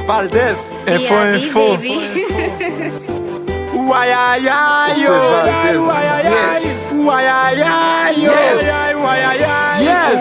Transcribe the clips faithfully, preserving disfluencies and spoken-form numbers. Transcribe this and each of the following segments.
Valdez. Info, info. Wayayay, yo. Wayayay, wayayay, yo.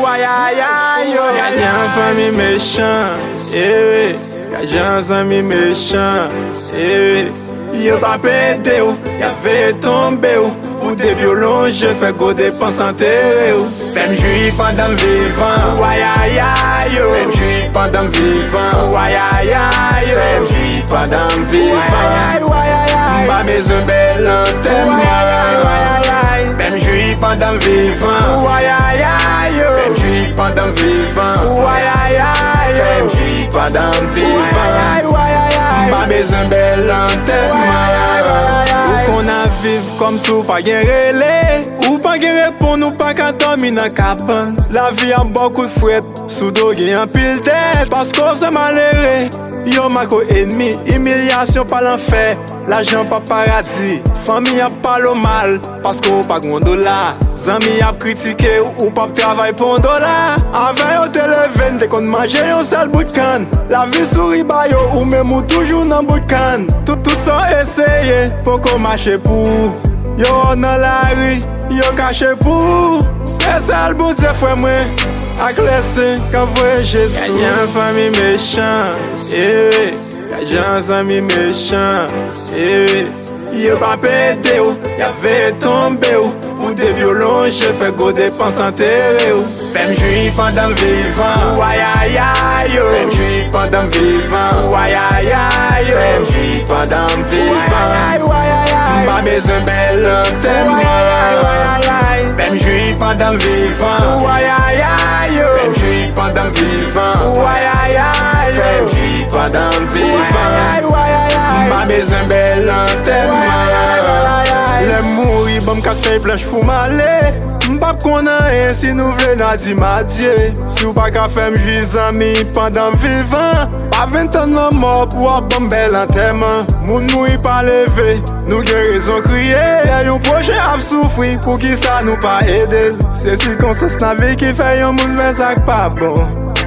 Wayayay, yo. Gade yon fanmi mechan, eh. Gade yon zanmi mechan, eh. Yo p ap ede w, y ap veye tonbe w. Pou depi w lonje, fè gwo depans antere w. Fè m jwi pandan m vivan, wayayay, yo. Fè m jwi pandan m vivan, wayayay, yo. Fè m jwi pandan m vivan, wayayay, wayayay. M pa bezwen bèl antèman, wayayay, wayayay. Fè m jwi pandan m vivan, wayayay, yo. Fè m jwi pandan m vivan, wayayay, yo. Fè m jwi pandan m vivan, wayayay, wayayay. M pa bezwen bèl antèman, wayayay, wayayay. Ou konn ap viv kòmsi w pa gen rele. Ou pa gen reponn, ou pa ka dòmi nan kabann. Lavi ap ba w kout frèt, sou do gen anpil dèt. Paske w se malere, yo make w ènmi. Imilyasyon pa lanfè, lajan pa paradi. Fanmi ap pale w mal, paske w pa gen yon dola. Zanmi ap kritike w, ou p ap travay pou yon dola. Avè yo te leve, n te konn manje yon sèl bout kann. Lavi souri ba yo, ou menm ou toujou nan bout kann. Tout, tout sa w eseye, poko mache pou ou. Yo nan lari, yo kache pou ou. Se sèl Bondye, frè mwen, ak lèsen k ap voye Jezi. Gade yon fanmi mechan, eh. Gade yon zanmi mechan, eh. Yo p ap ede w, y ap veye tonbe w. Pou depi w lonje, fè gwo depans antere w. Fè m jwi pandan m vivan, wayayay, yo. Fè m jwi pandan m vivan, wayayay, yo. Fè m jwi pandan m vivan, wayayay, wayayay. M pa bezwen bèl antèman, wayayay, wayayay. Fè m jwi pandan m vivan, wayayay, yo. Fè m jwi pandan m vivan, wayayay, yo. Fè m jwi pandan m vivan, wayayay, wayayay. M pa bezwen bèl antèman, wayayay, wayayay. Lè m mouri, ban m kat fèy blanch pou m ale. M p ap konn anyen, si nou vle n a di m adye. Si w pa ka fè m jwi zanmi pandan m vivan, pa vin tann lanmò pou w ap ban m bèl antèman. Moun mouri pa leve, nou gen rezon kriye. Lè yon pwochen ap soufri, poukisa nou pa ede l? Se sikonstans lavi ki fè yon moun fè sa k pa bon.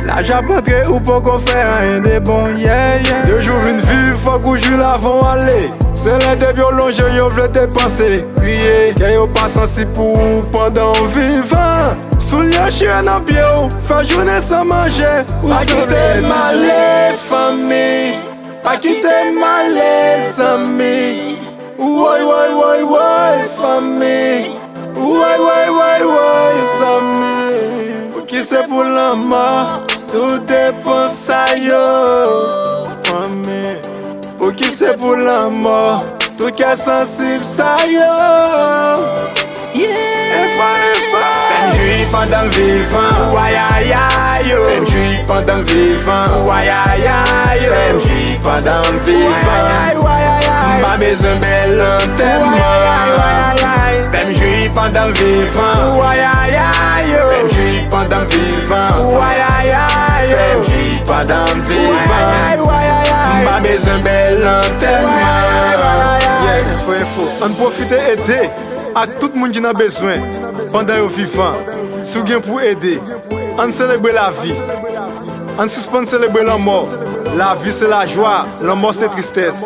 Laj ap antre, ou poko fè anyen de bon, yeah, yeah. De jou vin viv, fòk ou jwi l avan w ale. Se lè depi w lonje, yo vle depanse, kriye. Kè yo pa sansib pou ou pandan w vivan. Soulye chire nan pye w, fè jounen san manje. Ou pa kite m ale, fanmi. Pa kite m ale, zanmi. Woy, woy, woy, woy, fanmi. Woy, woy, woy, woy, zanmi. Pou ki se pou lanmò, tout depans sa yo, fanmi? Pou ki se pou lanmò, tout kè sansib sa yo? Yeah. Enfò, enfò. Fè m jwi pandan m vivan, wayayay, yo. Fè m jwi pandan m vivan, wayayay, yo. Fè m jwi pandan m vivan, wayayay, wayayay. M pa bezwen bèl antèman, wayayay, wayayay. Fè m jwi pandan m vivan, wayayay, yo. Fè m jwi pandan m vivan, wayayay, yo. Fè m jwi pandan m vivan, wayayay, wayayay. M pa bezwen bèl antèman, wayayay, wayayay. Yeah, enfo, enfo. Ann pwofite ede ak tout moun ki nan bezwen pandan yo vivan. Si w gen pou ede, ann selebre lavi. Ann sispann selebre lanmò. Lavi se lajwa, lanmò se tristès.